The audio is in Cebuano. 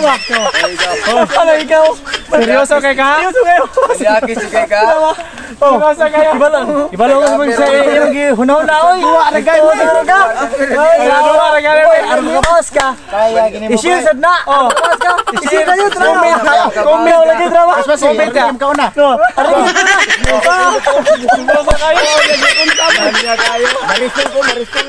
Ano ikaw? Seryoso kay ka? Seryoso kayo. Yaki si kay ka. Oh. Seryoso kayo. Ibalo. Ibalo ko sa iyong gihunaw na oy. Duwa ra kayo. Siguro ka. Duwa ra kayo. Aron makabawas ka. Kaya gini mo. Isil sad na. Oh. Makabawas ka. Isil kayo trauma. Comment lagi trauma. Comment ka. Ka una. No. Aron Seryoso kayo. Marisol ko, marisol.